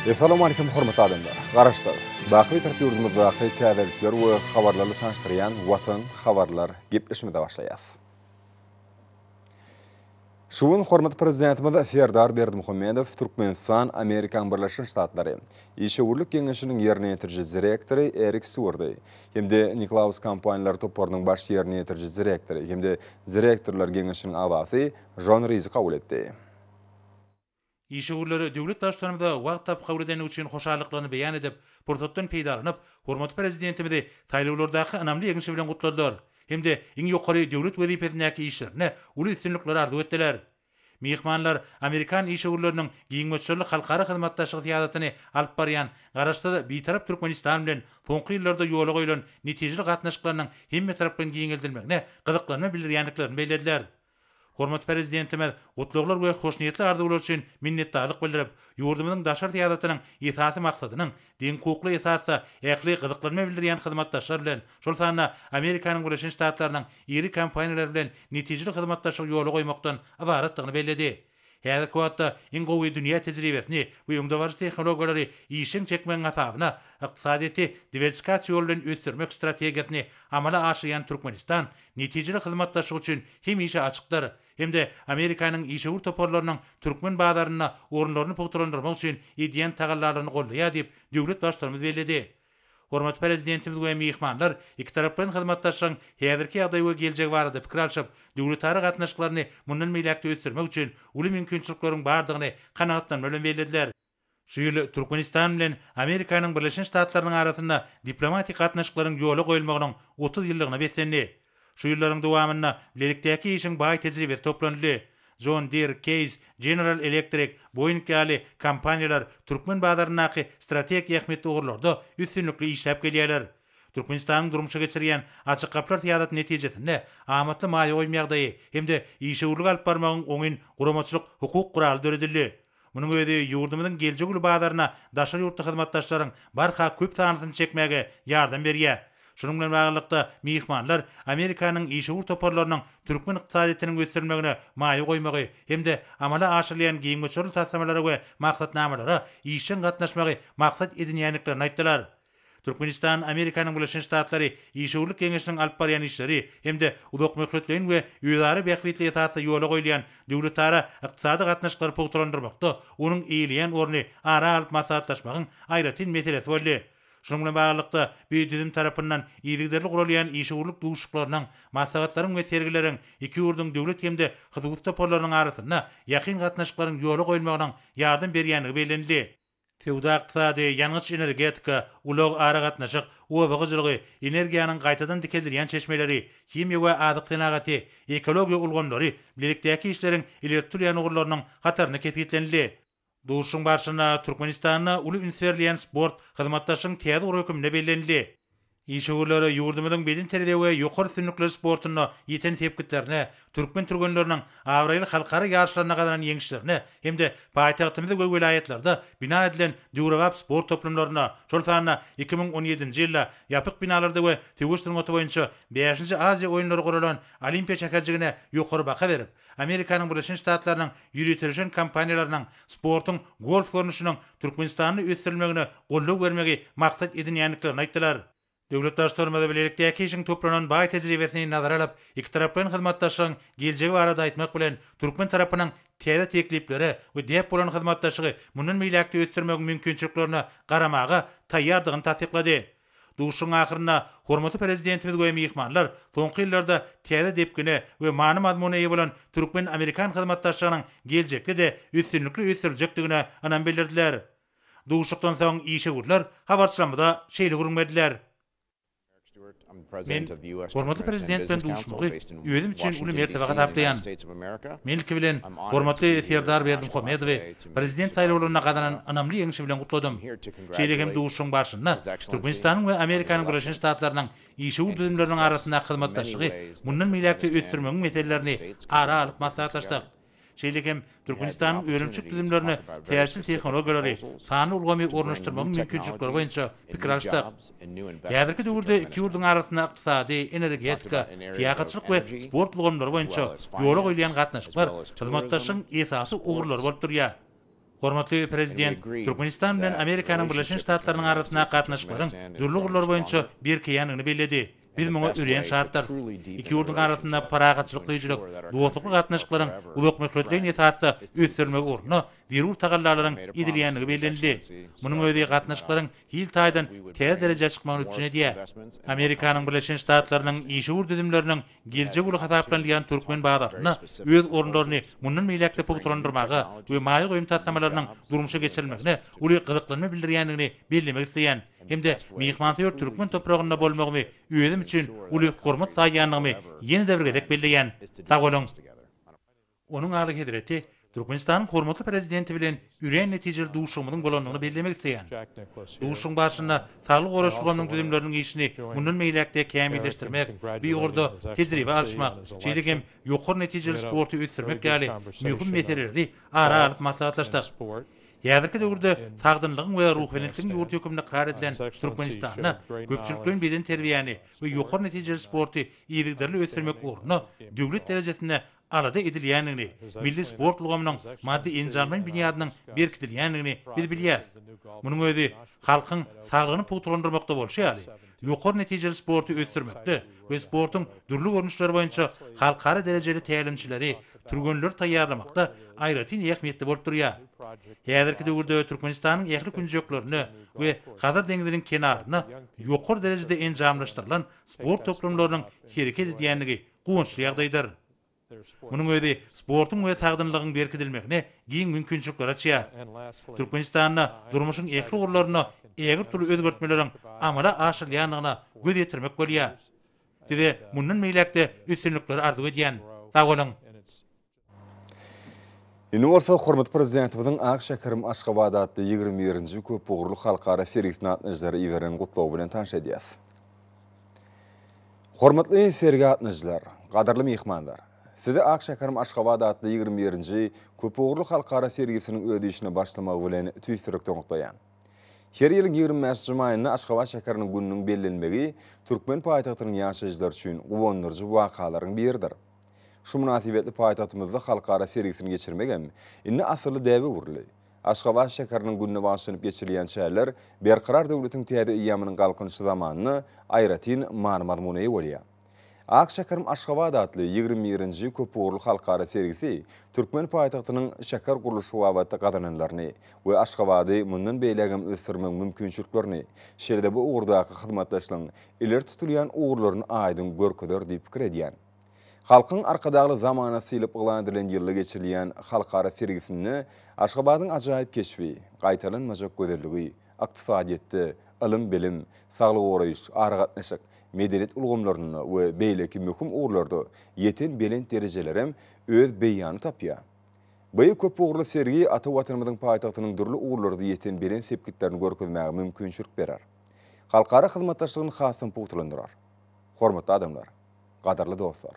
Essalawmalikim hormatly adamlar! Garaşsyz, baky Bitarap ýurdumyzdaky täzelikler we habarlarly tanyşdyrýan Watan habarlar gepleşigimize başlaýas. Şu gün hormatly Prezidentimiz Serdar Berdimuhamedow Türkmenistan, Amerikanyň Birleşen Ştatlary Işewürlik geňeşiniň ýerine ýetiriji direktory Erik Stuardy hem-de Niklaus kompaniýalar toparynyň baş ýerine ýetiriji direktory hem-de direktorlar geňeşiniň agzasy Žon Rizi kabul etdi. Işewürler döwlet Baştutanymyza wagt tapyp kabul edendigi üçin hoşallyklaryny beýan edip, pursatdan peýdalanyp, hormatly Prezidentimizi saýlawlardaky ynamly ýeňşi bilen gutladylar hem-de iň ýokary döwlet wezipesindäki işlerinde uly üstünlikleri arzuw etdiler. Myhmanlar amerikan işewürleriniň giň möçberli halkara hyzmatdaşlyk syýasatyny alyp barýan Garaşsyz, Bitarap Türkmenistan bilen soňky ýyllarda ýola goýlan netijeli gatnaşyklarynyň hemmetaraplaýyn giňeldilmegine gyzyklanma bildirýändiklerini bellediler. Hormatly Prezidentimiz gutlaglar we hoşniýetli arzuwlar üçin minnetdarlyk bildirip, ýurdumyzyň daşary syýasatynyň esasy maksadynyň deňhukukly esasda ähli gyzyklanma bildirýän hyzmatdaşlar bilen, şol sanda Amerikanyň Birleşen Ştatlarynyň iri kompaniýalary bilen netijeli hyzmatdaşlygy ýola goýmakdan ybaratdygyny belledi. Häzirki wagtda iň gowy dünýä tejribesini we öňdebaryjy tehnologiýalary işjeň çekmegiň hasabyna ykdysadyýeti diwersifikasiýa ýoly bilen ösdürmek strategiýasyny amala aşyrýan Türkmenistan netijeli hyzmatdaşlyk üçin hemişe açykdyr hem-de Amerikanyň işewür toparlarynyň türkmen bazarynda orunlaryny pugtalandyrmak üçin edýän tagallalaryny goldaýar diýip, döwlet Baştutanymyz belledi. Hormatly Prezidentimiz we myhmanlar ikitaraplaýyn hyzmatdaşlygyň häzirki ýagdaýy we geljegi barada pikir alşyp, döwletara gatnaşyklaryny mundan beýläk-de ösdürmek üçin uly mümkinçilikleriň bardygyny kanagatlanma bilen bellediler. Şu ýyl Türkmenistan bilen Amerikanyň Birleşen Ştatlarynyň arasynda diplomatik gatnaşyklaryň ýola goýulmagynyň 30 ýyllygyna beslendi. Şu ýyllaryň dowamynda bilelikdäki işiň baý tejribesi toplanyldy. John Deere, Case, General Electric, Boeing ýaly kompaniýalar türkmen bazaryndaky strategik ähmiýetli ugurlarda üstünlikli işläp gelýärler. Türkmenistanyň durmuşa geçirýän Açyk gapylar syýasaty netijesinde amatly maýa goýum ýagdaýy hem-de işewürlik alyp barmagyň oňyn guramaçylyk-hukuk guraly döredildi. Munuň özi ýurdumyzyň geljek uly bazaryna daşary ýurtly hyzmatdaşlaryň barha köp sanlysyny çekmäge ýardam berýär. Şunuň bilen baglylykda, myhmanlar Amerikanyň işewür toparlarynyň türkmen ykdysadyýetiniň ösdürilmegine maýa goýmagy hem-de amala aşyrylýan giň möçberli taslamalara we maksatnamalara işjeň gatnaşmagy maksat edinýändiklerini aýtdylar. Türkmenistan Amerikanyň Birleşen Ştatlary Işewürlik geňeşiniň alyp barýan işleri hem-de uzakmöhletleýin we özara bähbitli esasda ýola goýulýan döwletara ykdysady gatnaşyklary pugtalandyrmakda onuň eýeleýän orny ara alyp maslahatlaşmagyň aýratyn meselesi boldy. Şunuň bilen baglylykda, bu düzüm tarapyndan yzygiderli guralýan işewürlik duşuşyklarynyň, maslahatlaryň we sergileriň iki ýurduň döwlet hem-de hususy toparlarynyň arasynda ýakyn gatnaşyklaryň ýola goýulmagynyň ýardam berýändigi bellenildi. Söwda-ykdysady, ýangyç-energetika, ulag-aragatnaşyk, oba hojalygy, energiýanyň gaýtadan dikeldilýän çeşmeleri, himiýa we azyk senagaty, ekologiýa ulgamlary bilelikdäki işleriň ileri tutulýan ugurlarynyň hatarynda kesgitlenildi. Duşuşygyň barşynda Türkmenistanda uly üns berilýän sport hyzmatdaşlygyň täze ugry hökmünde bellenildi. Işewürler ýurdumyzyň bedenterbiýe we ýokary üstünlikler sportunda ýeten sepgitlerine, türkmen türgenleriniň abraýly halkara ýaryşlarynda gazanan ýeňişlerine hem-de paýtagtymyzda we welaýatlarda bina edilen döwrebap sport toplumlaryna, şol sanda 2017-nji ýylda ýapyk binalarda we söweş sungaty boýunça bäşinji Aziýa oýunlary guralan Olimpiýa şäherjigine ýokary baha berip, Amerikanyň Birleşen Ştatlarynyň ýöriteleşen kompaniýalarynyň sportuň golf görnüşiniň Türkmenistanda ösdürilmegine goldaw bermegi maksat edinýändiklerini aýtdylar. Döwlet Baştutanymyz bilelikdäki işiň toplanan baý tejribesini nazara alyp, ikitaraplaýyn hyzmatdaşlygyň geljegi barada aýtmak bilen, türkmen tarapynyň täze tekliplere we däp bolan hyzmatdaşlygy mundan beýläk-de ösdürmegiň mümkinçiliklerine garamaga taýýardygyny tassyklady. Duşuşygyň ahyrynda hormatly Prezidentimiz we myhmanlar soňky ýyllarda täze depgine we many-mazmuna eýe bolan türkmen-amerikan hyzmatdaşlygynyň geljekde-de üstünlikli ösdüriljekdigine ynam bildirdiler. Duşuşykdan soň işewürler habarçylarymyza şeýle gürrüň berdiler. Men hormatly Prezident bilen duşmagy özüm üçin uly mertebe hasaplaýan. Men ilki bilen hormatly Serdar Berdimuhamedowy Prezident saýlawlarynda gazanan ynamly ýeňşi bilen gutladym. Şeýle hem duşuşygyň barşynda Türkmenistanyň we Amerikanyň Birleşen Ştatlarynyň işewür düzümleriniň arasyndaky hyzmatdaşlygy mundan beýläk-de ösdürmegiň meselelerini ara alyp maslahatlaşdyk. Şeýle hem Türkmenistanyň önümçilik düzümlerine täjir tehnologiýalary, sanly ulgamy ornaşdyrmagyň mümkinçilikleri boýunça pikir alyşdyk. Häzirki döwürde iki ýurduň arasynda ykdysady, energetika, syýahatçylyk we sport ulgamlary boýunça ýola goýulýan gatnaşyklar hyzmatdaşlygyň esasy ugurlary bolup durýar. Hormatly Prezident Türkmenistan bilen Amerikanyň Birleşen Ştatlarynyň arasyndaky gatnaşyklaryň dürli ugurlar boýunça berkeýändigini belledi. Biz muňa örän şatdyrys. Iki ýurduň arasynda parahatçylyk söýüjilik, dostlukly gatnaşyklaryň uzakmöhletleýin esasda ösdürilmegi ugrunda zerur tagallalaryň edilýändigi bellenildi. Munuň özi gatnaşyklaryň hil taýdan täze derejä çykmagyny üpjün edýär. Amerikanyň Birleşen Ştatlarynyň işewür düzümleriniň geljegi uly hasaplanylýan türkmen bazarynda öz orunlaryny mundan beýläk-de pugtalandyrmaga we maýa goýum taslamalarynyň durmuşa geçirilmegine uly gyzyklanma bildirýändigini bellemek isleýän hem-de myhmansöýer türkmen topragynda bolmagymy özüm üçin uly hormat saýýandygymy ýene-de bir gezek belleýän. Sag boluň! Onuň Alyhezreti Türkmenistanyň hormatly Prezidenti bilen örän netijeli duşuşygymyzyň bolandygyny bellemek isleýän. Duşuşygyň barşynda saglygy goraýyş ulgamynyň düzümleriniň işini mundan beýläk-de kämilleşdirmek, bu ugurda tejribe alyşmak, şeýle hem ýokary netijeli sporty ösdürmek ýaly möhüm meseleleri ara alyp maslahatlaşdyk. Häzirki döwürde sagdynlygyň we ruhubelentligiň ýurdy hökmünde ykrar edilen Türkmenistanda köpçülikleýin bedenterbiýäni we ýokary netijeli sporty yzygiderli ösdürmek ugrunda döwlet derejesinde alada edilýändigini, milli sport ulgamynyň maddy-enjamlaýyn binýadynyň berkidilýändigini biz bilýäris. Munuň özi halkyň saglygyny pugtalandyrmakda bolşy ýaly, ýokary netijeli sporty ösdürmekde we sportuň dürli görnüşleri boýunça halkara derejeli tälimçileri, türgenleri taýýarlamakda aýratyn ähmiýetli bolup durýar. Häzirki döwürde Türkmenistanyň ähli künjeklerinde we Hazar deňziniň kenarynda ýokary derejede enjamlaşdyrylan sport toplumlarynyň hereket edýändigi guwançly ýagdaýdyr. Munuň özi sportuň we sagdynlygyň berkidilmegine giň mümkinçilikleri açýar. Türkmenistanda durmuşyň ähli ugurlarynda ägirt uly özgertmeleriň amala aşyrylýandygyna göz ýetirmek bolýar. Size mundan beýläk-de üstünlikleri arzuw edýän. Sag boluň! Indi bolsa hormatly Prezidentimiziň Ak şäherim Aşgabat atly 21-nji köpugurly halkara sergisine gatnaşyjylara iberen gutlagy bilen tanyş edýäris. Hormatly sergä gatnaşyjylar, gadyrly myhmanlar! Sizi Ak şäherim Aşgabat atly 21-nji köpugurly halkara sergisiniň öz işine başlamagy bilen tüýs ýürekden gutlaýan. Her ýylyň 25-nji maýynda Aşgabat şäheriniň gününiň bellenmegi türkmen paýtagtynyň ýaşaýjylary üçin guwandyryjy wakalaryň biridir. Şu mynasybetli paýtagtymyzda halkara sergisini geçirmegem indi asylly däbe öwrüldi. Aşgabat şäheriniň gününe bagyşlanyp geçirilýän çäreler Berkarar döwletiň täze eýýamynyň Galkynyşy zamanynda aýratyn many-mazmuna eýe bolýar. Ak şäherim Aşgabat atly 21-nji köpugurly halkara sergisi türkmen paýtagtynyň şäher gurluşygy babatda gazananlaryny we Aşgabady mundan beýlägem ösdürmegiň mümkinçiliklerini, şeýle-de bu ugurdaky hyzmatdaşlygyň ileri tutulýan ugurlaryny aýdyň görkezer diýip pikir edýän. Halkyň Arkadagly zamanasy diýlip yglan edilen ýylda geçirilýän halkara sergisinde Aşgabadyň ajaýyp keşbi, gaýtalanmajak gözelligi, ykdysadyýetde, ylym-bilim, saglygy goraýyş, aragatnaşyk, medeniýet ulgamlarynda we beýleki möhüm ugurlarda ýeten belent derejelerem öz beýanyny tapýar. Bu köpugurly sergi ata Watanymyzyň paýtagtynyň dürli ugurlarda ýeten belent sepgitlerini görkezmäge mümkinçilik berer. Halkara hyzmatdaşlygyny hasam pugtalandyrar. Hormatly adamlar! Gadyrly dostlar!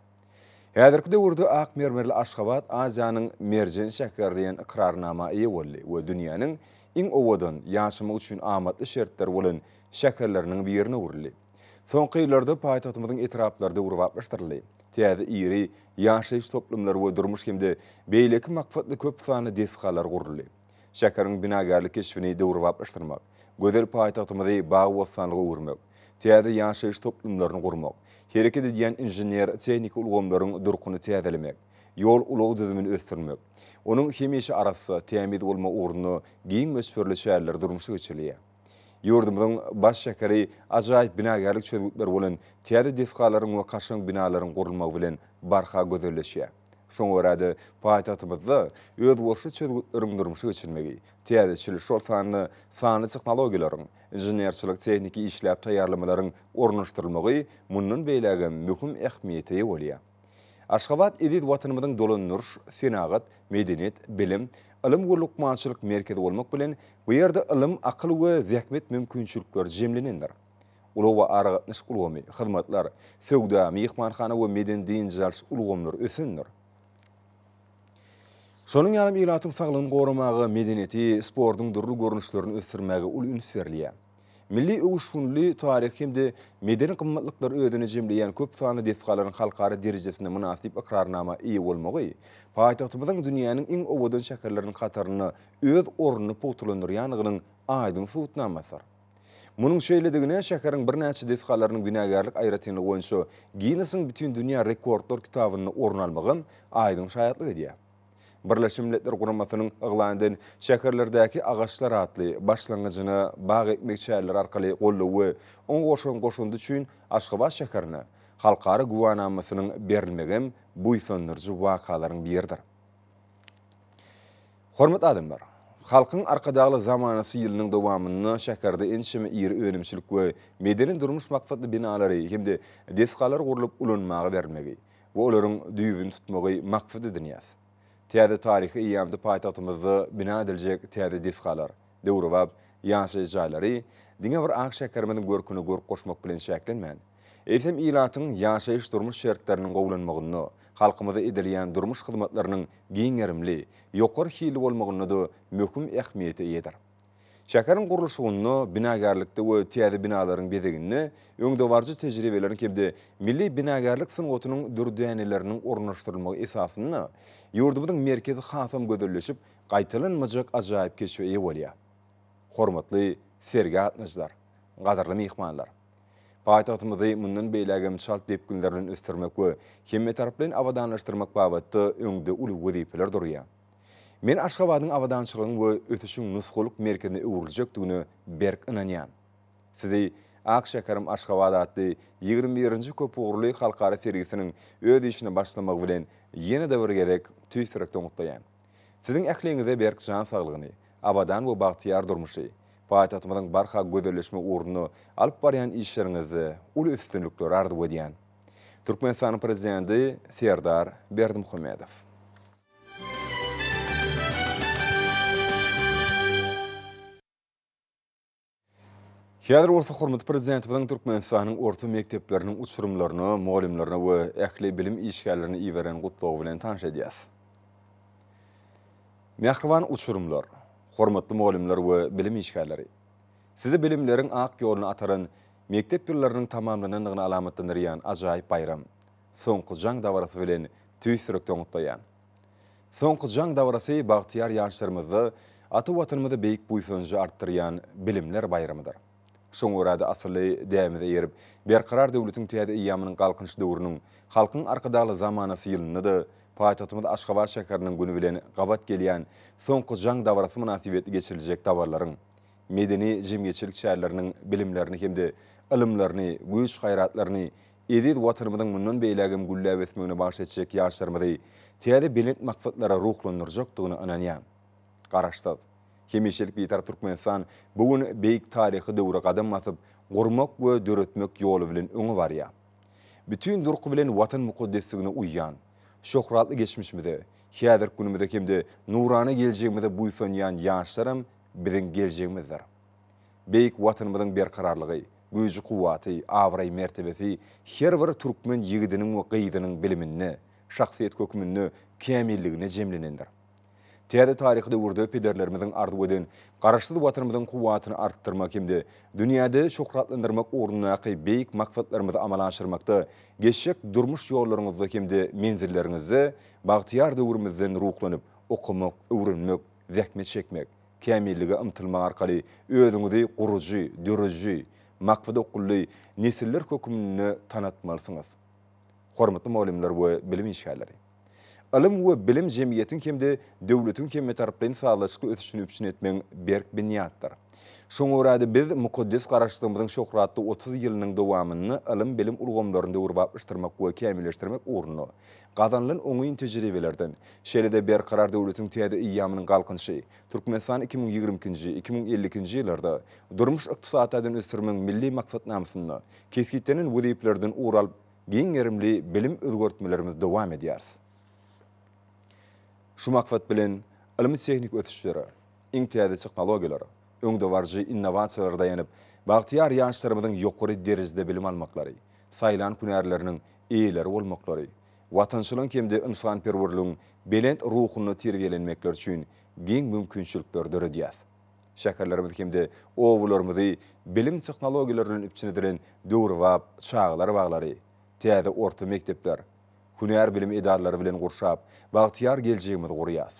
Häzirki döwürde ak mermerli Aşgabat Aziýanyň merjen şäheri diýen ykrarnama eýe boldy we dünýäniň iň owadan, ýaşamak üçin amatly şertleri bolan şäherleriniň birine öwrüldi. Soňky ýyllarda paýtagtymyzyň etraplary döwrebaplaşdyryldy. Täze iri ýaşaýyş toplumlary we durmuş hem-de beýleki maksatly köp sanly desgalar guruldy. Şäheriň binagärlik keşbini döwrebaplaşdyrmak, gözel paýtagtymyzy bagy-bossanlyga öwürmek, täze ýaşaýyş toplumlaryny gurmak, hereket edýän inžener-tehniki ulgamlaryň durkuny täzelemek, ýol-ulag düzümini ösdürmek, onuň hemişe arassa, tämiz bolmagy ugrunda giň möçberli çäreler durmuşa geçirilýär. Ýurdumyzyň baş şäheri ajaýyp binagärlik çözgütleri bolan täze desgalaryň we kaşaň binalaryň gurulmagy bilen barha gözelleşýär. Şoňa görä-de, paýtagtymyzda özboluşly çözgütleriň durmuşa geçirilmegi, täzeçil, şol sanda sanly tehnologiýalaryň, inženerçilik-tehniki işläp taýýarlamalaryň ornaşdyrylmagy mundan beýlägem möhüm ähmiýete eýe bolýar. Aşgabat eziz Watanymyzyň dolandyryş, senagat, medeniýet, bilim, ylym we lukmançylyk merkezi bolmak bilen, bu ýerde ylym, akyl we zähmet mümkinçilikleri jemlenendir. Ulag we aragatnaşyk ulgamy, hyzmatlar, söwda, myhmanhana we medeni-dynç alyş ulgamlary ösendir. Şonuň ýalam ilatyň saglygyny goramaga, medeniýeti, sportuň dürli görnüşlerini ösdürmäge uly üns berilýär. Milli öwüşginli taryhy hem-de medeni gymmatlyklary özünde jemleýän köp sanly desgalaryň halkara derejesinde mynasyp ykrarnama eýe bolmagy paýtagtymyzyň dünýäniň iň owadan şäherleriniň hatarynda öz ornuny pugtalandyrýandygynyň aýdyň subutnamasydyr. Munuň şeýledigine şäheriň birnäçe desgalarynyň binagärlik aýratynlygy boýunça Ginnesiň Bütindünýä rekordlar kitabynda orun almagam aýdyň şaýatlyk edýär. Birleşen Milletler Guramasynyň yglan eden Şäherlerdäki agaçlar atly başlangyjyna bag ekmek çäreleri arkaly goldaw we oňa goşan goşandy üçin Aşgabat şäherine halkara güwänamasynyň berilmegem buýsandyryjy wakalaryň biridir. Hormatly adamlar! Halkyň Arkadagly zamanasy ýylynyň dowamynda şäherde ençeme iri önümçilik we medeni-durmuş maksatly binalary hem-de desgalary gurlup ulanmaga berilmegi we olaryň düýbüni tutmagy maksat edinýäs. Täze taryhy eýýamda paýtagtymyzda bina ediljek täze desgalar, döwrebap ýaşaýyş jaýlary diňe bir ak şäherimiziň görküne görk goşmak bilen çäklenmän, eýsem, ilatyň ýaşaýyş-durmuş şertleriniň gowulanmagynda, halkymyza edilýän durmuş hyzmatlarynyň giň gerimli, ýokary hilli bolmagynda-da möhüm ähmiýete eýedir. Şäheriň gurluşygynda, binagärlikde we täze binalaryň bezeginde öňdebaryjy tejribeleriň hem-de milli binagärlik sungatynyň dürdäneleriniň ornaşdyrylmagy esasynda ýurdumyzyň merkezi hasam gözelleşip, gaýtalanmajak ajaýyp keşbe eýe bolýar. Hormatly sergä gatnaşyjylar, gadyrly myhmanlar! Paýtagtymyzy mundan beýlägem çalt depginler bilen ösdürmek we hemmetaraplaýyn abadanlaşdyrmak babatda öňde uly wezipeler durýar. Men Aşgabadyň abadançylygyň we ösüşiň nusgalyk merkezine öwrüljekdigine berk ynanýan. Sizi Ak şäherim Aşgabat atly 21-nji köpugurly halkara sergisiniň öz işine başlamagy bilen ýene-de bir gezek tüýs ýürekden gutlaýan. Siziň ähliňize berk jan saglygyny, abadan we bagtyýar durmuşy, paýtagtymyzyň barha gözelleşmegi ugrunda alyp barýan işleriňizde uly üstünlikleri arzuw edýän. Türkmenistanyň Prezidenti Serdar Berdimuhamedow. Häzir bolsa hormatly Prezidentimiziň Türkmenistanyň orta mekdepleriniň uçurymlaryna, mugallymlaryna we ähli bilim işgärlerine iberen gutlagy bilen tanyş edýäs. Mähriban uçurymlar, hormatly mugallymlar we bilim işgärleri! Sizi bilimleriň ak ýoluna ataran mekdep ýyllarynyň tamamlanandygyny alamatlandyrýan ajaýyp baýram, Soňky jaň dabarasy bilen tüýs ýürekden gutlaýan. Soňky jaň dabarasy bagtyýar ýaşlarymyzda ata Watanymyza beýik buýsanjy artdyrýan Bilimler baýramydyr. Şoňa görä-de asylly däbimize eýerip, Berkarar döwletiň täze eýýamynyň Galkynyş döwrüniň Halkyň Arkadagly zamanasy ýylynda-da paýtagtymyz Aşgabat şäheriniň güni bilen gabat gelýän Soňky jaň dabarasy mynasybetli geçiriljek dabaralaryň, medeni-jemgyýetçilik çäreleriniň bilimlerini hem-de ylymlaryny, güýç-gaýratlaryny Eziz Watanymyzyň mundan beýlägem gülläp ösmegine bagyş etjek ýaşlarymyzy täze belent maksatlara ruhlandyrjakdygyna ynanýan. Garaşsyz, hemişelik Bitarap Türkmenistan bu gün beýik taryhy döwre gadam basyp, gurmak we döretmek ýoly bilen öňe barýar. Bütin durky bilen Watan mukaddesligine uýýan, şöhratly geçmişimize, häzirki günümize hem-de nurana geljegimize buýsanýan ýaşlaram biziň geljegimizdir. Beýik Watanymyzyň berkararlygy, güýji-kuwwaty, abraý-mertebesi her bir türkmen ýigidiniň we gyzynyň biliminde, şahsyýet hökmünde kämilliginde jemlenendir. Täze taryhy döwürde pederlerimiziň arzuw eden Garaşsyz Watanymyzyň kuwwatyny artdyrmak hem-de dünýäde şöhratlandyrmak ugrundaky beýik maksatlarymyzy amala aşyrmakda geçjek durmuş ýollaryňyzda hem-de menzilleriňizde bagtyýar döwrümizden ruhlanyp okamak, öwrenmek, zähmet çekmek, kämillige ymtylmak arkaly özüňizi gurujy, dörediji, maksada okgunly nesiller hökmünde tanatmalysyňyz. Hormatly mugallymlar we bilim işgärleri! Ylym we bilim jemgyýetiň hem-de döwletiň hemmetaraplaýyn sazlaşykly ösüşini üpjün etmegiň berk binýatdyr. Şoňa görä-de, biz mukaddes Garaşsyzlygymyzyň şöhratly 30 ýylynyň dowamynda ylym-bilim ulgamlaryny döwrebaplaşdyrmak we kämilleşdirmek ugrunda gazanylan oňyn tejribelerden, şeýle-de Berkarar döwletiň täze eýýamynyň Galkynyşy, Türkmenistan 2022-nji, 2052-nji ýyllarda durmuş-ykdysady taýdan ösdürmegiň Milli maksatnamasynda kesgitlenen wezipelerden ugur alyp, giň gerimli bilim özgertmelerimizi dowam edýäris. Şu maksat bilen, ylmy-tehniki ösüşlere, iň täze tehnologiýalara, öňdebaryjy innowasiýalara daýanyp, bagtyýar ýaşlarymyzyň ýokary derejede bilim almaklary, saýlan hünärleriniň eýeleri bolmaklary, watançylygyň hem-de ynsanperwerligiň belent ruhunda terbiýelenmekleri üçin giň mümkinçilikleri döredýär. Şäherlerimizi hem-de obalarymyzy bilim tehnologiýalary bilen üpjün edilen döwrebap çagalar baglary, täze orta mekdepler, hünär bilimi edaralary bilen gurşap, bagtyýar geljegimizi gurýas.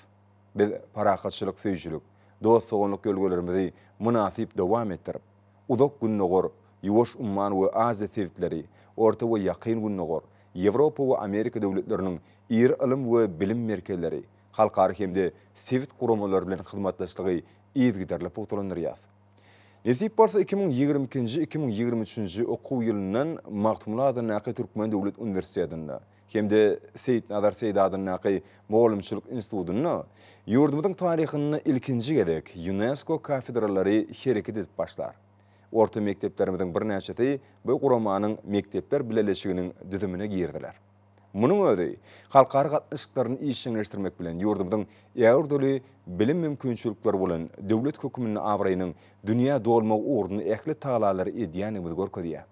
Biz parahatçylyk söýüjilik, dost-doganlyk ýörelgelerimizi mynasyp dowam etdirip, Uzak Gündogar, Ýuwaş umman we Aziýa sebitleri, Orta we Ýakyn Gündogar, Ýewropa we Amerika döwletleriniň iri ylym we bilim merkezleri, halkara hem-de sebit guramalary bilen hyzmatdaşlygy yzygiderli pugtalandyrýarys. Nesip bolsa, 2022-nji, 2023-nji okuw ýylyndan Magtymguly adyndaky Türkmen döwlet uniwersitetinde hem-de Seýitnazar Seýdi adyndaky Mugallymçylyk institutynda ýurdumyzyň taryhynda ilkinji gezek Ýunesko kafedralary hereket edip başlar. Orta mekdeplerimiziň birnäçesi bu guramanyň mekdepler bileleşiginiň düzümine girdiler. Munuň özi halkara gatnaşyklaryny işjeňleşdirmek bilen ýurdumyzyň ägirt uly bilim mümkinçilikleri bolan döwlet hökmünde abraýynyň dünýä dolmagy ugrunda ähli tagallalary edýändigimizi görkezýär.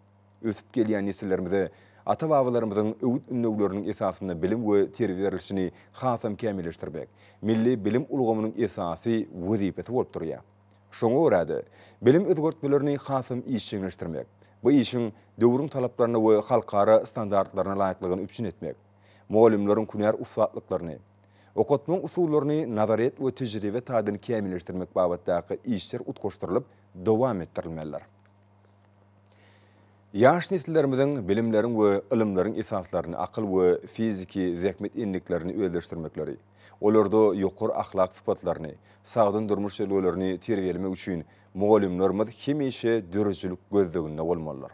Ösüp gelýän nesillerimize ata-babalarymyzyň öwüt-ündewleriniň esasynda bilim we terbiýe berlişini hasam kämilleşdirmek milli bilim ulgamynyň esasy wezipesi bolup durýar. Şoňa görä-de, bilim özgertmelerini hasam işjeňleşdirmek, bu işiň döwrüň talaplaryna we halkara standartlaryna laýyklygyny üpjün etmek, mugallymlaryň hünär ussatlyklaryny, okatmagyň usullaryny nazaryýet we tejribe taýdan kämilleşdirmek babatdaky işler utgaşdyrylyp dowam etdirilmelidir. Ýaş nesillerimiziň bilimleriň we ylymlaryň esaslaryny, akyl we fiziki zähmet endiklerini özleşdirmekleri, olarda ýokary ahlak sypatlaryny, sagdyn durmuş ýörelgelerini terbiýelemek üçin mugallymlarymyz hemişe döredijilik gözleginde bolmalydyr.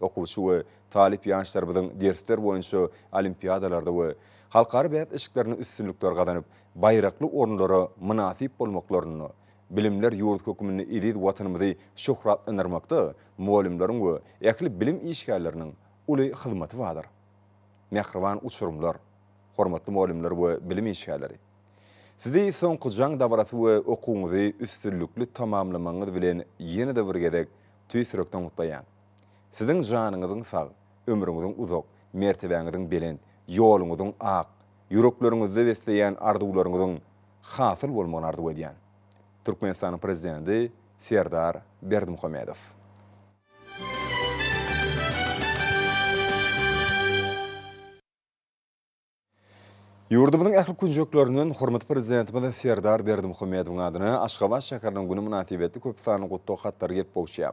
Okuwçy we talyp ýaşlarymyzyň dersler boýunça olimpiadalarda we halkara bäsleşiklerinde üstünlikler gazanyp, baýrakly orunlara mynasyp bolmaklarynda Bilimler ýurdy hökmünde eziz Watanymyzy şöhratlandyrmakda mugallymlaryň we ähli bilim işgärleriniň uly hyzmaty bardyr. Mähriban uçurymlar, hormatly mugallymlar we bilim işgärleri! Sizi soňky jaň dabarasy we okuwyňyzy üstünlikli tamamlamagyňyz bilen ýene-de bir gezek tüýs ýürekden gutlaýan. Siziň janyňyzyň sag, ömrüňiziň uzak, mertebäňiziň belent, ýoluňyzyň ak, ýürekleriňizde besleýän arzuwlaryňyzyň hasyl bolmagyny arzuw edýän. Türkmenistanyň Prezidenti Serdar Berdimuhamedow. Ýurdumyzyň ähli künjeklerinden hormatly Prezidentimiz Serdar Berdimuhamedowyň adyna Aşgabat şäheriniň güni mynasybetli köp sanly gutlag hatlary gelip gowuşýar.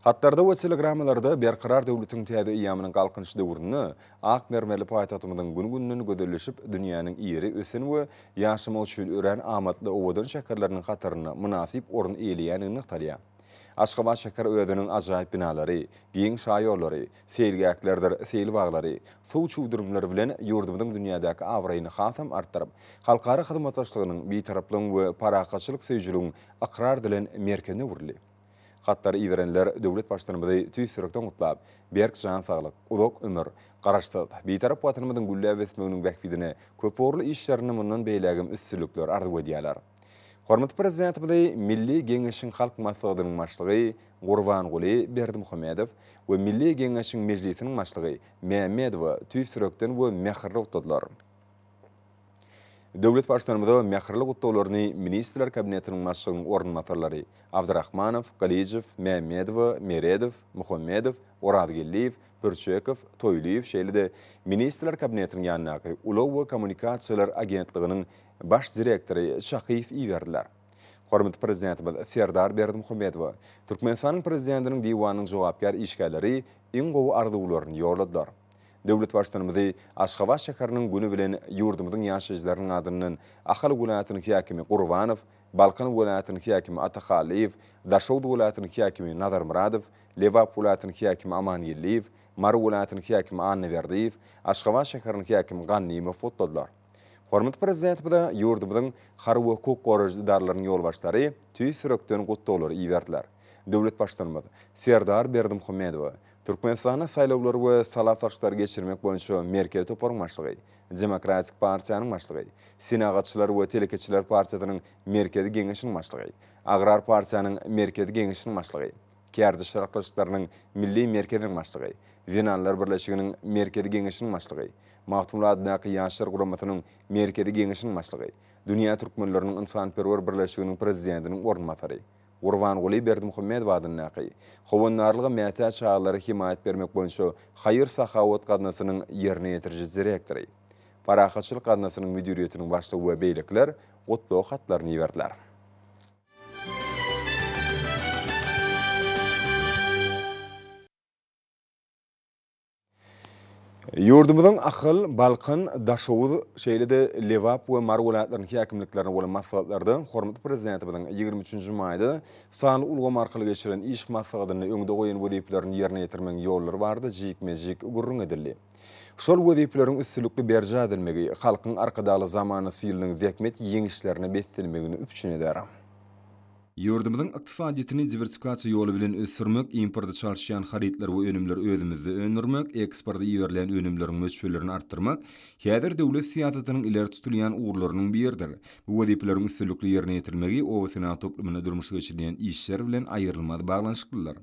Hatlarda we telegrammalarda Berkarar döwletiň täze eýýamynyň Galkynyş döwründe ak mermerli paýtagtymyzyň gün-günden gözelleşip, dünýäniň iri, ösen we ýaşamak üçin örän amatly owadan şäherleriniň hatarynda mynasyp orun eýeleýändigi nygtalýar. Aşgabat şäheri özüniň ajaýyp binalary, giň şaýollary, seýilgählerdir seýil baglary, suw çüwdürimleri bilen ýurdumyzyň dünýädäki abraýyny hasam artdyryp, halkara hyzmatdaşlygynyň, bitaraplygyň we parahatçylyk söýüjiligiň ykrar edilen merkezine öwrüldi. Hatlary iberenler döwlet Baştutanymyzy tüýs ýürekden gutlap, berk jan saglyk, uzak ömür, Garaşsyz, Bitarap Watanymyzyň gülläp ösmeginiň bähbidine köpugurly işlerinde mundan beýlägem üstünlikler arzuw edýärler. Hormatly Prezidentimizi Milli Geňeşiň Halk Maslahatynyň Başlygy Gurbanguly Berdimuhamedow we Milli Geňeşiň Mejlisiniň Başlygy Mämmedowa tüýs ýürekden we mähirli gutladylar. Döwlet Baştutanymyza mähirli gutlaglaryny Ministrler Kabinetiniň Başlygynyň orunbasarlary Abdyrahmanow, Gylyjow, Mämmedowa, Meredow, Muhammedow, Orazgeldiýew, Pürçekow, Toýlyýew, şeýle-de Ministrler Kabinetiniň ýanyndaky Ulag we kommunikasiýalar agentliginiň baş direktory Çakyýew iberdiler. Hormatly Prezidentimiz Serdar Berdimuhamedowa Türkmenistanyň Prezidentiniň Diwanynyň jogapkär işgärleri iň gowy arzuwlaryny ýolladylar. Döwlet Baştutanymyzy Aşgabat şäheriniň güni bilen ýurdumyzyň ýaşaýjylarynyň adyndan Ahal welaýatynyň häkimi Gurbanow, Balkan welaýatynyň häkimi Atahallyýew, Daşoguz welaýatynyň häkimi Nazarmyradow, Lebap welaýatynyň häkimi Amangeldiýew, Mary welaýatynyň häkimi Annaberdiýew, Aşgabat şäheriniň häkimi Gannymow gutladylar. Hormatly Prezidentimize ýurdumyzyň harby we hukuk goraýjy edaralarynyň ýolbaşçylary tüýs ýürekden gutlaglary iberdiler. Döwlet Baştutanymyz Serdar Berdimuhamedowa Türkmenistanda saýlawlary we sala salşyklary geçirmek boýunça Merkezi toparyň başlygy, Demokratik partiýanyň başlygy, Senagatçylar we telekeçiler partiýasynyň Merkezi geňeşiniň başlygy, Agrar partiýanyň Merkezi geňeşiniň başlygy, Kärdeşler arkalaşyklarynyň Milli merkeziniň başlygy, Zenanlar birleşiginiň Merkezi geňeşiniň başlygy, Magtymguly adyndaky Ýaşlar guramasynyň Merkezi geňeşiniň başlygy, Dünýä türkmenleriniň ynsanperwer birleşiginiň prezidentiniň orunbasary. Gurbanguly Berdimuhamedow adyndaky Howandarlyga mätäç çagalara hemaýat bermek boýunça haýyr-sahawat gaznasynyň ýerine ýetiriji direktory, Parahatçylyk gaznasynyň müdiriýetiniň başlygy we beýlekiler gutlag hatlaryny iberdiler. Ýurdumyzyň Ahal, Balkan, Daşoguz, şeýle-de Lebap we Mary welaýatlarynyň häkimliklerinde bolan maslahatlarda hormatly Prezidentimiziň 23 nji maýda sanly ulgam arkaly geçiren iş maslahatynda öňde goýan wezipelerini ýerine ýetirmegiň ýollary barada jikme-jik gürrüň edildi. Şol wezipeleriň üstünlikli berjaý edilmegi Halkyň Arkadagly zamanasy ýylynyň zähmet ýeňişlerine beslenmegini üpjün eder. Ýurdumyzyň ykdysadyýetini diwersifikasiýa ýoly bilen ösdürmek, importy çalyşýan harytlary we önümleri özümizde öndürmek, eksporta iberilýän önümleriň möçberlerini artdyrmak häzir döwlet syýasatynyň ileri tutulýan ugurlarynyň biridir. Bu wezipeleriň üstünlikli ýerine ýetirilmegi oba-senagat toplumynda durmuşa geçirilýän işler bilen aýrylmaz baglanyşyklydyr.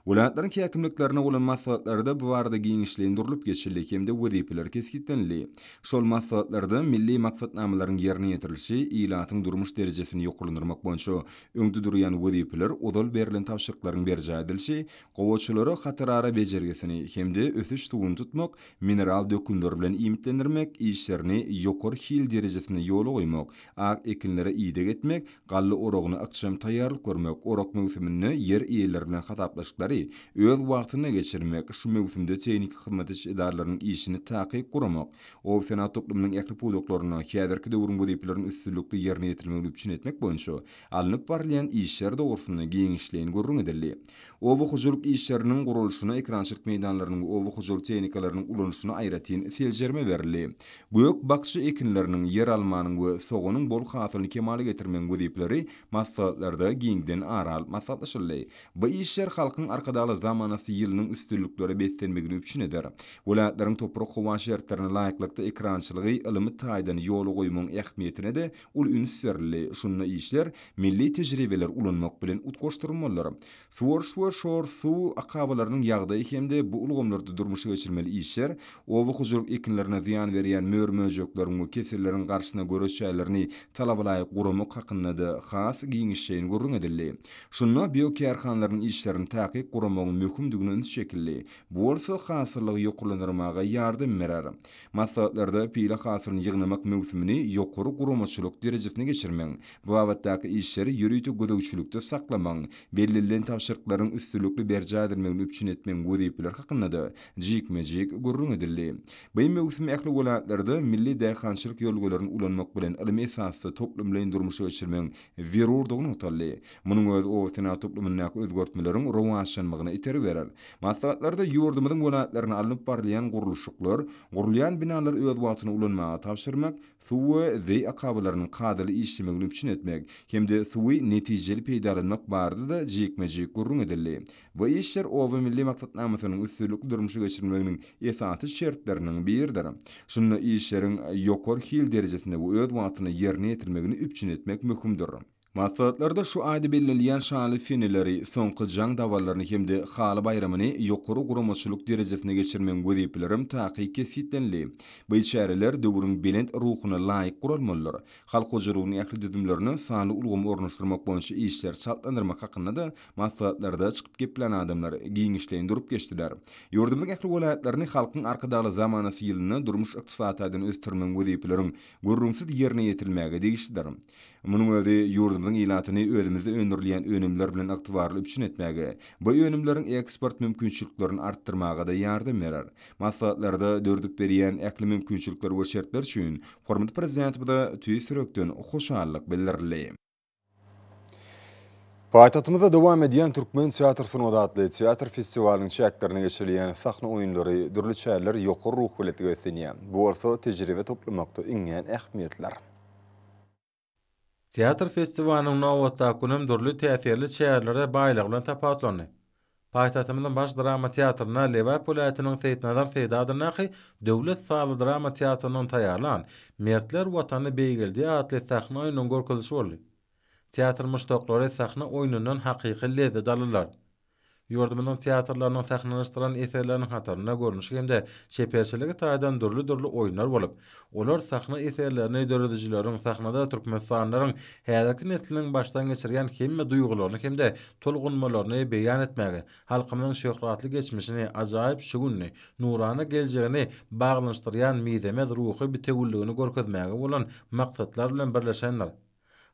Welaýatlaryň häkimliklerinde bolan maslahatlarda bu barada giňişleýin durlup geçildi hem-de wezipeler kesgitlenildi. Şol maslahatlarda milli maksatnamalaryň ýerine ýetirilişi, ilatyň durmuş derejesini ýokarlandyrmak boýunça öňde durýan wezipeler, ozal berlen tabşyryklaryň berjaý edilişi, gowaçalara hatarara bejergisini hem-de ösüş suwuny tutmak, mineral dökünler bilen iýmitlendirmek işlerini ýokary hil derejesinde ýola goýmak, ak ekinlere ideg etmek, Galla oragyna ykjam taýýarlyk görmek, orak möwsüminde ýer eýeleri bilen hasaplaşyklary öz wagtynda geçirmek, şu möwsümde tehniki hyzmat ediş edaralarynyň işini takyk guramak, oba-senagat toplumynyň ähli pudaklarynda häzirki döwrüň wezipelerini üstünlikli ýerine ýetirmegini üpjün etmek boýunça alnyp barylýan işler dogrusynda giňişleýin gürrüň edildi. Oba hojalyk işleriniň guralyşyna, ekerançylyk meýdanlarynyň we oba hojalyk tehnikalarynyň ulanyşyna aýratyn seljerme berildi. Gök-bakja ekinleriniň, ýeralmanyň we soganyň bol hasylyny kemala getirmegiň wezipeleri maslahatlarda giňden ara alyp maslahatlaşyldy. Bu işler Halkyň Arkadagly zamanasy ýylynyň üstünliklere beslenmegini üpjün eder. Welaýatlaryň toprak-howa şertlerine laýyklykda ekerançylygy ylmy taýdan ýola goýmagyň ähmiýetine-de uly üns berildi. Şunda işler milli tejribeleri ulanmak bilen utgaşdyrylmalydyr. Suwaryş we şor suw akabalarynyň ýagdaýy hem-de bu ulgamlarda durmuşa geçirmeli işler, oba hojalyk ekinlerine zyýan berýän mör-möjekleriň we keselleriň garşysyna göreş çärelerini talabalaýyk guramak hakynda-da has giňişleýin gürrüň edildi. Şunda biokärhanalaryň işlerini takyk guramagyň möhümdigine üns çekildi. Bu bolsa hasyllygy ýokarlandyrmaga ýardam berer. Maslahatlarda pile hasylyny ýygnamak möwsümini ýokary guramaçylyk derejesinde geçirmegiň, bu babatdaky işleri ýörite gözegçilikde saklamagyň, bellenilen tabşyryklaryň üstünlikli berjaý edilmegini üpjün etmegiň wezipeleri hakynda-da jikme-jik gürrüň edildi. Bu möwsüm ähli welaýatlarda milli daýhançylyk ýörelgelerini ulanmak bilen ylmy esasda toplumlaýyn durmuşa geçirmegiň zerurdygy nygtaldy. Munuň özi oba-senagat toplumyndaky özgertmeleriň rowaçlanmagyna itergi berer. Maslahatlarda ýurdumyzyň welaýatlarynda alnyp barylýan gurluşyklar, gurulýan binalary öz wagtynda ulanmaga tabşyrmak, suw we zeý akabalarynyň kadaly işlemegini üpjün etmek hem-de suwy netijeli peýdalanmak barada-da jikme-jik gürrüň edildi. Bu işler Oba milli maksatnamasynyň üstünlikli durmuşa geçirilmeginiň esasy şertleriniň biridir. Şunda işleriň ýokary hil derejesinde we öz wagtynda ýerine ýetirilmegini üpjün etmek möhümdir. Maslahatlarda şu aýda bellenilýän şanly seneleri, Soňky jaň dabaralaryny hem-de Haly baýramyny ýokary guramaçylyk derejesinde geçirmegiň wezipelerem takyk kesgitlenildi. Bu çäreler döwrüň belent ruhuna laýyk guralmalydyr. Halk hojalygynyň ähli düzümlerine sanly ulgamy ornaşdyrmak boýunça işleri çaltlandyrmak hakynda-da maslahatlarda çykyp geplän adamlar giňişleýin durup geçdiler. Ýurdumyzyň ähli welaýatlaryny Halkyň Arkadagly zamanasy ýylynda durmuş-ykdysady taýdan ösdürmegiň wezipeleriň gürrüňsiz ýerine ýetirilmäge degişlidir. Munuň özi ýurdumyzyň ilatyny özümizde öndürilýän önümler bilen ygtybarly üpjün etmäge, bu önümleriň eksport mümkinçiliklerini artdyrmaga-da ýardam berer. Maslahatlarda döredip berýän ähli mümkinçilikler we şertler üçin hormatly Prezidentimize tüýs ýürekden hoşallyk bildirildi. Paýtagtymyzda dowam edýän Türkmen teatr sungaty atly teatr festiwalynyň çäklerinde geçirilýän sahna oýunlary, dürli çäreler ýokary ruhubelentlige beslenýär. Bu bolsa tejribe toplamakda iňňän ähmiýetlidir. Teatr festiwalynyň nobatdaky günem dürli täsirli çärelere baýlygy bilen tapawutlandy. Paýtagtymyzyň Baş drama teatrynda Lebap welaýatynyň Seýitnazar Seýdi adyndaky döwlet sazly-drama teatrynyň taýýarlan Mertler Watany beýgeldi atly sahna oýnunyň görkezilişi boldy. Teatr muşdaklary sahna oýnundan hakyky lezzet aldylar. Ýurdumyzyň teatrlarynyň sahnalaşdyran eserleriniň hatarynda görnüşi hem-de çeperçiligi taýdan dürli-dürli oýunlar bolup, olar sahna eserlerini döredijileriň sahnada türkmenistanlylaryň häzirki nesliniň başdan geçirýän hemme duýgularyny hem-de tolgunmalaryny beýan etmäge, halkymyzyň şöhratly geçmişini, ajaýyp şu gününi, nurana geljegini baglanyşdyrýan mizemez ruhy bitewüligini görkezmäge bolan maksatlar bilen birleşendir.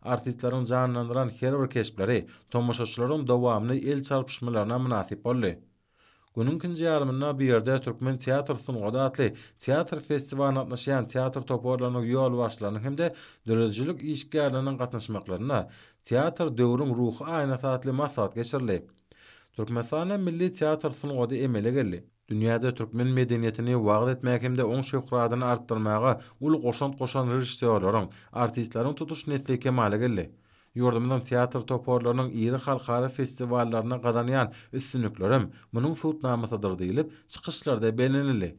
Artistleriň janlandyran her bir keşpleri tomaşaçylaryň dowamly el çarpyşmalaryna mynasyp boldy. Günüň ikinji ýarymynda bu ýerde Türkmen teatr sungaty atly teatr festiwalyna gatnaşýan teatr toparlarynyň ýolbaşçylarynyň hem-de döredijilik işgärleriniň gatnaşmaklarynda Teatr döwrüň ruhy aýnasy atly maslahat geçirildi. Türkmenistanda milli teatr sungaty emele geldi. Dünýäde türkmen medeniýetini wagyz etmäge hem-de oň şöhratyny artdyrmaga uly goşant goşan režissýorlaryň, artistleriň tutuş nesli kemala geldi. Ýurdumyzyň teatr toparlarynyň iri halkara festiwallarynda gazanýan üstünliklerem munuň subutnamasydyr diýlip, çykyşlarda bellenildi.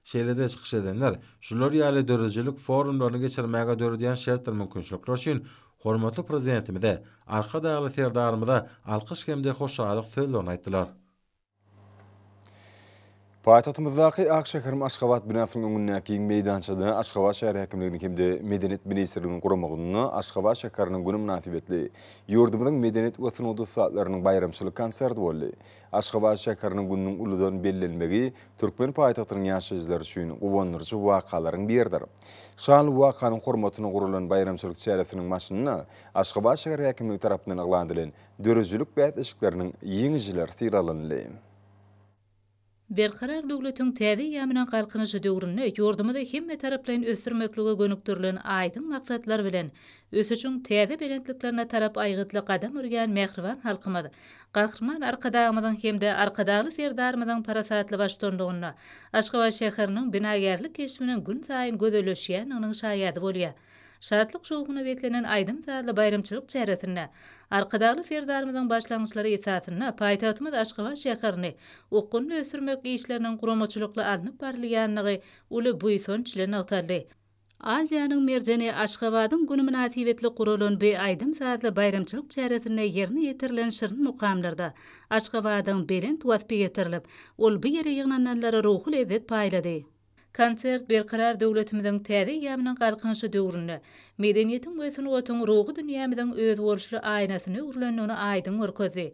Şeýle-de çykyş edenler şular ýaly döredijilik forumlaryny geçirmäge döredýän şertdir mümkinçilikler üçin hormatly Prezidentimize, Arkadagly Serdarymyza alkyş hem-de hoşallyk sözlerini aýtdylar. Paýtagtymyzdaky Ak şäherim Aşgabat binasynyň öňündäki giň meýdançada Aşgabat şäher häkimliginiň hem-de Medeniýet ministrliginiň guramagynda Aşgabat şäheriniň güni mynasybetli ýurdumyzyň medeniýet we sungat ussatlarynyň baýramçylyk konserti boldy. Aşgabat şäheriniň gününiň uludan bellenmegi türkmen paýtagtynyň ýaşaýjylary üçin guwandyryjy wakalaryň biridir. Şanly wakanyň hormatyna guralan baýramçylyk çäresiniň başynda Aşgabat şäher häkimligi tarapyndan yglan edilen Döredijilik bäsleşikleriniň ýeňijileri sylaglanyldy. Berkarar döwletiň täze eýýamynyň Galkynyşy döwründe ýurdumyzy hemmetaraplaýyn ösdürmeklige gönükdirilen aýdyň maksatlar bilen ösüşiň täze belentliklerine tarap aýgytly gadam urýan mähriban halkymyz Gahryman Arkadagymyzyň hem-de Arkadagly Serdarymyzyň parasatly baştutanlygynda Aşgabat şäheriniň binagärlik keşbiniň günsaýyn gözelleşýändiginiň şaýady bolýar. Şatlyk-şowhuna beslenen aýdym-sazly baýramçylyk çäresinde Arkadagly Serdarymyzyň başlangyçlary esasynda paýtagtymyz Aşgabat şäherini okgunly ösdürmek işleriniň guramaçylykly alnyp barylýandygy uly buýsanç bilen nygtaldy. Aziýanyň merjeni Aşgabadyň güni mynasybetli guralan bu aýdym-sazly baýramçylyk çäresinde ýerine ýetirilen şirin mukamlarda Aşgabadyň belent waspy ýetirilip, ol bu ýere ýygnananlara ruhy lezzet paýlady. Konsert Berkarar döwletimiziň täze eýýamynyň Galkynyşy döwründe medeniýetiň we sungatyň ruhy dünýämiziň özboluşly aýnasyna öwrülendigini aýdyň görkezdi.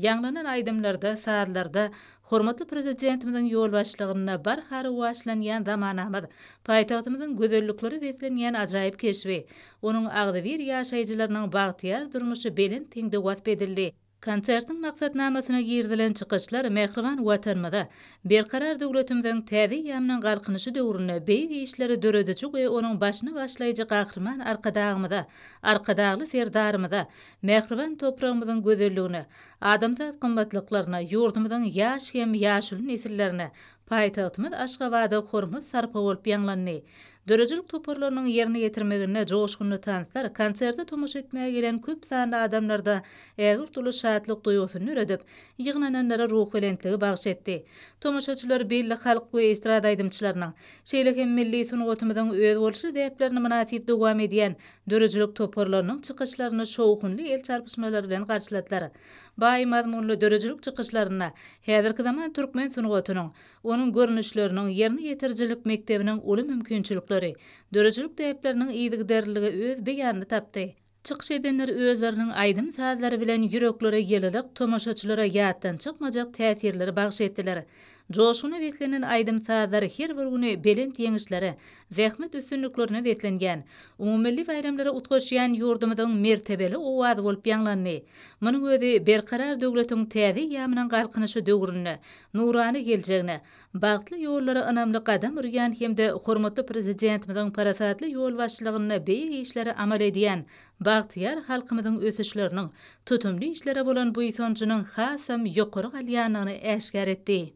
Ýaňlanan aýdymlarda, sazlarda hormatly Prezidentimiziň ýolbaşçylygynda barha rowaçlanýan zamanamyz, paýtagtymyzyň gözelliklere beslenýän ajaýyp keşbi, onuň agzybir ýaşaýjylarynyň bagtyýar durmuşy belent heňde wasp edildi. Konsertiň maksatnamasyna girizilen çykyşlar mähriban Watanymyza, Berkarar döwletimiziň täze eýýamynyň Galkynyşy döwründe beýik işleri dörediji we onuň başyny başlaýjy Gahryman Arkadagymyza, Arkadagly Serdarymyza, mähriban topragymyzyň gözelligine, adamzat gymmatlyklaryna, ýurdumyzyň ýaş hem ýaşuly nesillerine, paýtagtymyz Aşgabada hormat-sarpa bolup ýaňlandy. Döredijilik toparlarynyň ýerine ýetirmeginde joşgunly tanslar konserte tomaşa etmäge gelen köp sanly adamlarda ägirt uly şatlyk duýgusyny döredip, ýygnananlara ruhubelentligi bagyş etdi. Tomaşaçylar belli halk we estrada aýdymçylarynyň, şeýle hem milli sungatymyzyň özboluşly däplerini mynasyp dowam edýän döredijilik toparlarynyň çykyşlaryny şowhunly el çarpyşmalar bilen garşyladylar. Baý mazmunly döredijilik çykyşlarynda häzirki zaman türkmen sungatynyň, Onuň görnüşleriniň, ýerine ýetirijilik mekdebiniň uly mümkinçilikleri, döredijilik däpleriniň yzygiderliligi öz beýanyny tapdy. Çykyş edenler özleriniň aýdym-sazlary bilen ýüreklere ýylylyk, tomaşaçylara ýatdan çykmajak täsirleri bagyş etdiler. Joşguna beslenen aýdym-sazlar her bir güni belent ýeňişlere, zähmet üstünliklerine beslenýän, umumymilli baýramlara utgaşýan ýurdumyzyň mertebeli owazy bolup ýaňlandy. Munuň özi Berkarar döwletiň täze eýýamynyň Galkynyşy döwründe nurana geljegine, bagtly ýollara ynamly gadam urýan hem-de hormatly Prezidentimiziň parasatly ýolbaşçylygynda beýik işleri amal edýän bagtyýar halkymyzyň ösüşleriniň, tutumly işlere bolan buýsanjynyň hasam ýokary galýandygyny äşgär etdi.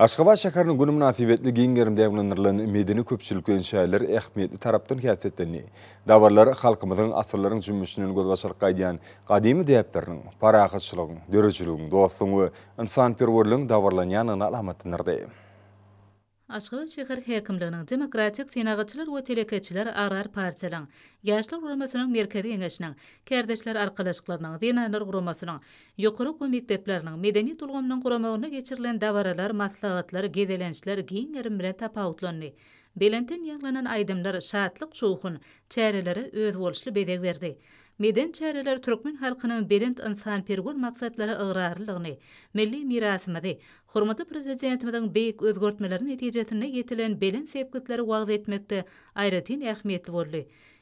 Aşgabat şäheriniň güni mynasybetli giň gerimde ýaýbaňlandyrylan medeni-köpçülikleýin çäreler ähmiýetli tarapdan häsiýetlendi. Dabaralar halkymyzyň asyrlaryň jümmüşinden gözbaş alyp gaýdýan gadymy däpleriniň, parahatçylygyň, döredijiligiň, dostlugyň we ynsanperwerligiň dabaralanýandygyny alamatlandyrdy. Aşgabat şäher häkimliginiň, Demokratik Senagatçylar we telekeçiler agrar partiýalaryň, Ýaşlar guramasynyň Merkezi Geňeşiniň, Kärdeşler arkalaşyklarynyň, Zenanlar guramasynyň, ýokary okuw mekdepleriniň, medeniýet ulgamynyň guramagynda geçirilen dabaralar, maslahatlar, gezelençler giň gerim bilen tapawutlandy. Belentden ýaňlanan aýdymlar, şatlyk-şowhun çärelere özboluşly bezeg berdi. Medeni çäreler türkmen halkynyň belent ynsanperwer maksatlara ygrarlylygyny, milli mirasymyzy, hormatly Prezidentimiziň beýik özgertmeleri netijesinde ýetilen belent sepgitleri wagyz etmekde aýratyn ähmiýetli boldy.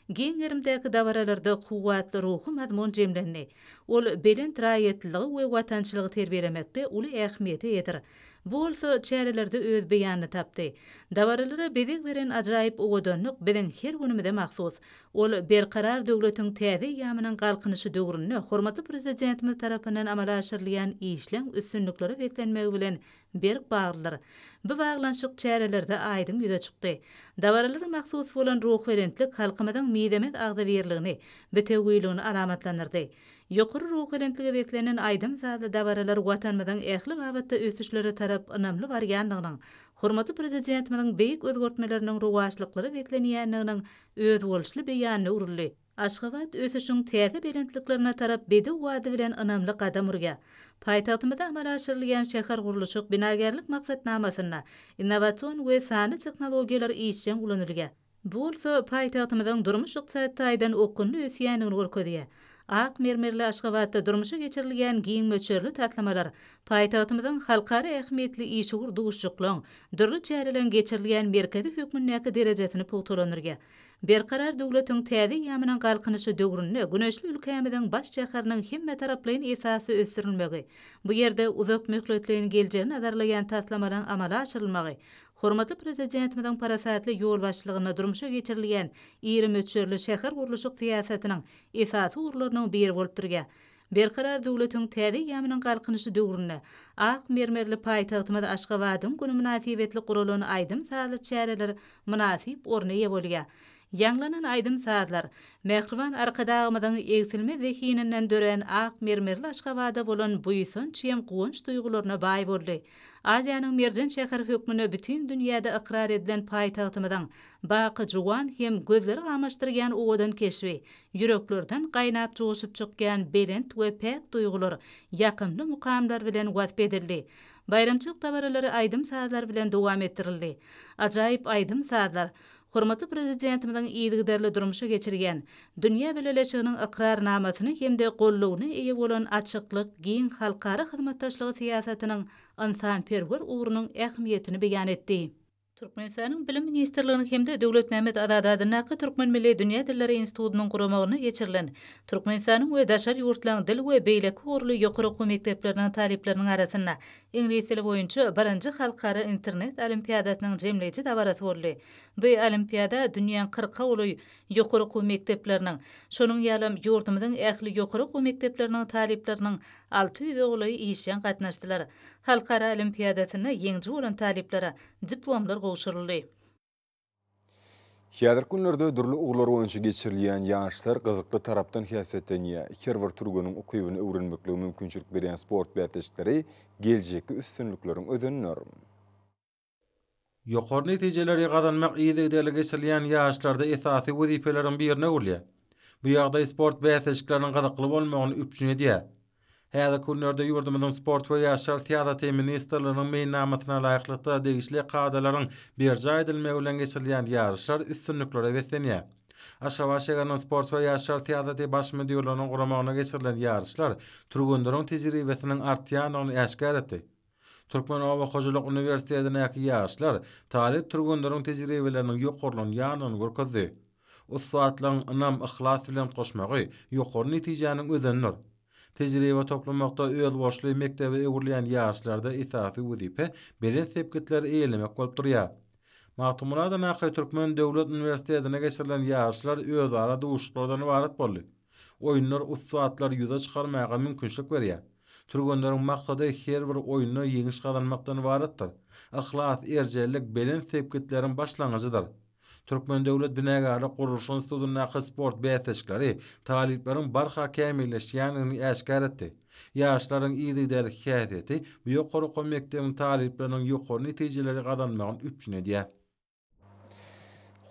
Giň gerimdäki dabaralarda kuwwatly ruhy mazmun jemlendi. Ol belent raýatlylygy we watançylygy terbiýelemekde uly ähmiýete eýedir. Bu bolsa çärelerde öz beýanyny tapdy. Dabaralara bezeg beren ajaýyp owadanlyk biziň her günümize mahsus. Ol Berkarar döwletiň täze eýýamynyň Galkynyşy döwründe hormatly Prezidentimiz tarapyndan amala aşyrylýan işleň üstünliklere beslenmegi bilen berk baglydyr. Bu baglanyşyk çärelerde aýdyň ýüze çykdy. Dabaralara mahsus bolan ruhubelentlik halkymyzyň mizemez agzybirligini, bitewüligini alamatlandyrdy. Ýokary ruhubelentlige beslenen aýdym-sazly dabaralar Watanymyzyň ähli babatda ösüşlere tarap ynamly barýandygynyň, hormatly Prezidentimiziň beýik özgertmeleriniň rowaçlyklara beslenýändiginiň özboluşly beýanyna öwrüldi. Aşgabat ösüşiň täze belentliklerine tarap bedew bady bilen ynamly gadam urýar. Paýtagtymyzda amala aşyrylýan şähergurluşyk, binagärlik maksatnamasynda innowasion we sanly tehnologiýalar işjeň ulanylýar. Bu bolsa paýtagtymyzyň durmuş-ykdysady taýdan okgunly ösýändigini görkezýär. Ak mermerli Aşgabatda durmuşa geçirilýän giň möçberli taslamalar paýtagtymyzyň halkara ähmiýetli işewür duşuşyklaryň, dürli çäreleriň geçirilýän merkezi hökmündäki derejesini pugtalandyrýar. Berkarar döwletiň täze eýýamynyň Galkynyşy döwründe güneşli ülkämiziň baş şäheriniň hemmetaraplaýyn esasda ösdürilmegi, bu ýerde uzak möhletleýin geljegi nazarlaýan taslamalaryň amala aşyrylmagy Hormatly Prezidentimiziň parasatly ýolbaşçylygynda durmuşa geçirilýän iri möçberli şähergurluşyk syýasatynyň esasy ugurlarynyň biri bolup durýar. Berkarar döwletiň täze eýýamynyň Galkynyşy döwründe ak mermerli paýtagtymyz Aşgabadyň güni mynasybetli guralan aýdym-sazly çäreler mynasyp orna eýe bolýar. Ýaňlanan aýdym-sazlar, mähriban Arkadagymyzyň egsilmez zehininden dörän ak mermerli Aşgabada bolan buýsanç hem guwanç duýgularyna baý boldy. Aziýanyň merjen şäheri hökmünde bütin dünýäde ykrar edilen paýtagtymyzyň baky juwan hem gözleri gamaşdyrýan owadan keşbi, ýüreklerden gaýnap joşup çykýan belent we päk duýgular ýakymly mukamlar bilen wasp edildi. Baýramçylyk dabaralary aýdym-sazlar bilen dowam etdirildi. Ajaýyp aýdym-sazlar Hormatly Prezidentimiziň yzygiderli durmuşa geçirýän, dünýä bileleşiginiň ykrarnamasyna hem-de goldawyna eýe bolan açyklyk, giň halkara hyzmatdaşlygy syýasatynyň ynsanperwer ugrunyň ähmiýetini beýan etdi. Türkmenistanyň Bilim ministrliginiň hem-de Döwletmämmet Azady adyndaky Türkmen milli dünýä dilleri institutynyň guramagynda geçirilen Türkmenistanyň we daşary ýurtlaryň dil we beýleki ugurly ýokary okuw mekdepleriniň talyplarynyň arasynda Iňlis dili boýunça birinji halkara internet olimpiadasynyň jemleýji dabarasy boldy. Bu olimpiada dünýäň kyrka golaý ýokary okuw mekdepleriniň, şonuň ýalam ýurdumyzyň ähli ýokary okuw mekdepleriniň talyplarynyň 600-e golaýy işjeň gatnaşdylar. Halkara olimpiadasynda ýeňiji bolan talyplara diplomlar gowşuryldy. Häzirki günlerde dürli ugurlar boýunça geçirilýän ýaryşlar gyzykly tarapdan häsiýetlenýär. Her bir türgeniň ukybyny öwrenmeklige mümkinçilik berýän sport bäsleşikleri geljekki üstünlikleriň özenidir. Ýokary netijeleri gazanmak yzygiderli geçirilýän ýaryşlarda esasy wezipeleriň birine öwrülýär. Bu ýagdaý sport bäsleşikleriniň gyzykly bolmagyny üpjün edýär. Häzirki günlerde ýurdumyzyň Sport we ýaşlar syýasaty ministrliginiň meýilnamasyna laýyklykda degişli kadalaryň berjaý edilmegi bilen geçirilýän ýaryşlar üstünliklere beslenýär. Aşgabat şäheriniň Sport we ýaşlar syýasaty baş müdirliginiň guramagynda geçirilen ýaryşlar türgenleriň tejribesiniň artýandygyny äşgär etdi. Türkmen oba hojalyk uniwersitetindäki ýaşlar talyp türgenleriň tejribeleriniň ýokarlanýandygyny görkezdi. Ussatlygyň ynam, yhlas bilen goşmagy ýokary netijäniň özenidir. Tejribe toplamakda özboluşly mekdebe öwrülýän ýaşlarda esasy wezipe belent sepgitleri eýelemek bolup durýar. Magtymguly adyndaky Türkmen döwlet uniwersitetinde geçirilen ýaryşlar özara duşuşyklardan ybarat boldy. Oýunlar ussatlary ýüze çykarmaga mümkinçilik berýär. Türgenleriň maksady her bir oýunda ýeňiş gazanmakdan ybaratdyr. Yhlas, erjellik belent sepgitleriň başlangyjydyr. Türkmen döwlet binagärlik-gurluşyk institutyndaky sport bäsleşikleri talyplaryň barha kämilleşýändigini äşgär etdi. Ýaşlaryň yzygiderli häsiýeti bu ýokary okuw mekdebiň talyplarynyň ýokary netijeleri gazanmagyny üpjün edýär.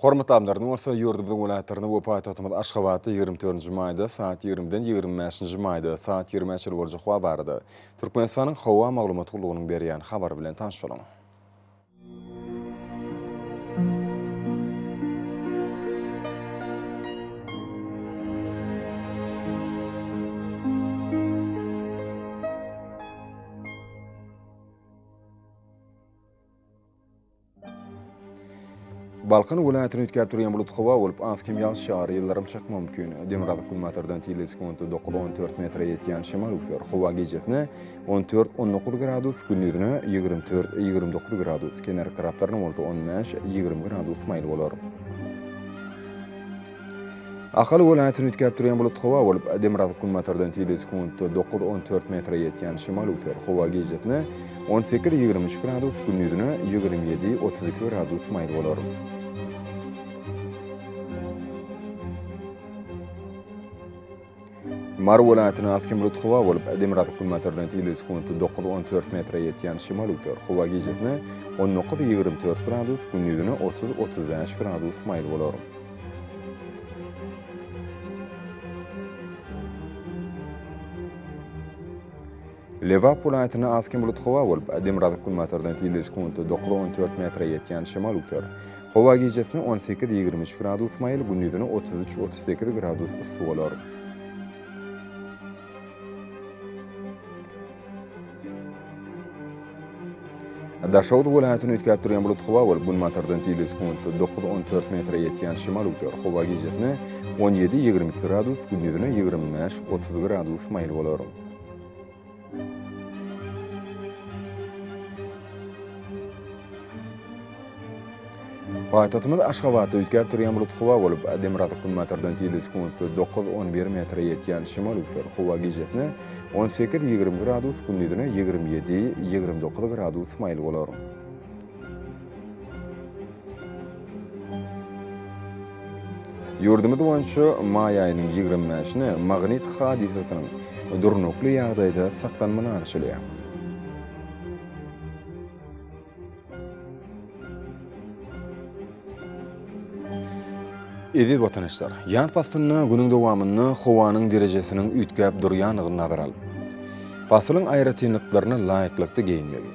Hormatly adamlar, indi bolsa ýurdumyzyň welaýatlarynda we paýtagtymyz Aşgabatda 24-nji maýda saat 20-den 25-nji maýda saat 20-ä çenli boljak howa barada Türkmenistanyň Howa maglumat gullugynyň berýän habary bilen tanyş boluň. Balkan welaýatyny üýtgäp durýan bulut howa bolup, az-kem ýagyş ýagar, ýyldyrym çakmagy mümkin. Demirgazyk-günbatardan tizligi sekuntda 9-14 metre ýetýän şemal öwser. Howa gijesine 14, 19 gradus, gündizine 24, 29 gradus, kenarki taraplaryna bolsa 15, 20 gradus maýyl bolar. Ahal welaýatyny üýtgäp durýan bulut howa bolup, demirgazyk-günbatardan tizligi sekuntda 9-14 metre ýetýän şemal öwser. Howa gijesine 18-23 gradus, gündizine 27-32 gradus maýyl bolar. Mary welaýatynda az-kem bulut howa bolup, demirgazyk-günbatardan tizligi sekuntda 9-14 metre ýetýän şemal öwser. Howa gijesine 19-24 gradus, gündizine 30-35 gradus maýyl bolar. Lebap welaýatynda az-kem bulut howa bolup, demirgazyk-günbatardan tizligi sekuntda 9-14 metre ýetýän şemal öwser. Howa gijesine 18-23 gradus maýyl, gündizine 33-38 gradus yssy bolar. Daşoguz welaýatyny üýtgäp durýan bulut howa bolup, günbatardan tizligi sekuntda 9-14 metre ýetýän şemal öwser. Howa gijesine 17-22 gradus, gündizine 25-30 gradus maýyl bolar. Paýtagtymyz Aşgabatda üýtgäp durýan bulut howa bolup, demirgazyk-günbatardan tizligi sekuntda 9-11 metre ýetýän şemal öwser. Howa gijesine 18-20 gradus, gündizine 27-29 gradus maýyl bolar. Ýurdumyz boýunça maý aýynyň 25-ne magnit hadysasynyň durnukly ýagdaýda saklanmagyna garaşylýar. Eziz watandaşlar, ýaz paslynda günüň dowamynda howanyň derejesiniň üýtgäp durýandygyny nazara alyp, pasylyň aýratynlyklaryna laýyklykda geýinmegi,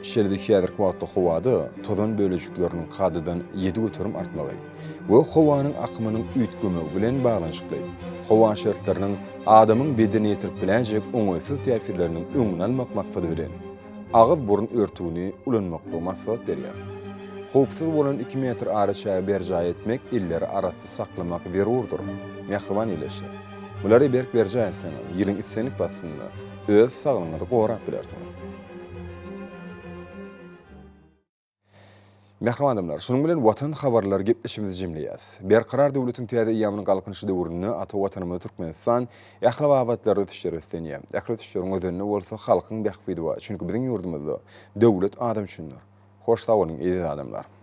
şeýle-de häzirki wagtda howada tozan bölejikleriniň kadadan 7% artmagy we howanyň akymynyň üýtgemegi bilen baglanyşykly howa şertleriniň adamyň bedenine ýetirip biläýjek oňaýsyz täsirleriniň öňüni almak maksady bilen, agyz-burun örtügini ulanmaklygy maslahat berýär. Howpsuz bolan iki metr araçägi berjaý etmek, elleri arassa saklamak zerurdyr. Mähriban ildeşler! Bulary berk berjaý etseňiz, ýylyň islendik paslynda öz saglygyňyzy gorap bilersiňiz. Mähriban adamlar, şunuň bilen Watan habarlary gepleşigimizi jemleýäris. Berkarar döwletiň täze eýýamynyň Galkynyşy döwründe ata Watanymyz Türkmenistan ähli babatlarda ösüşlere beslenýär. Ähli ösüşleriň özeninde bolsa halkyň bähbidi bar. Çünki biziň ýurdumyzda döwlet adam üçindir. Hoş sag boluň, eziz adamlar!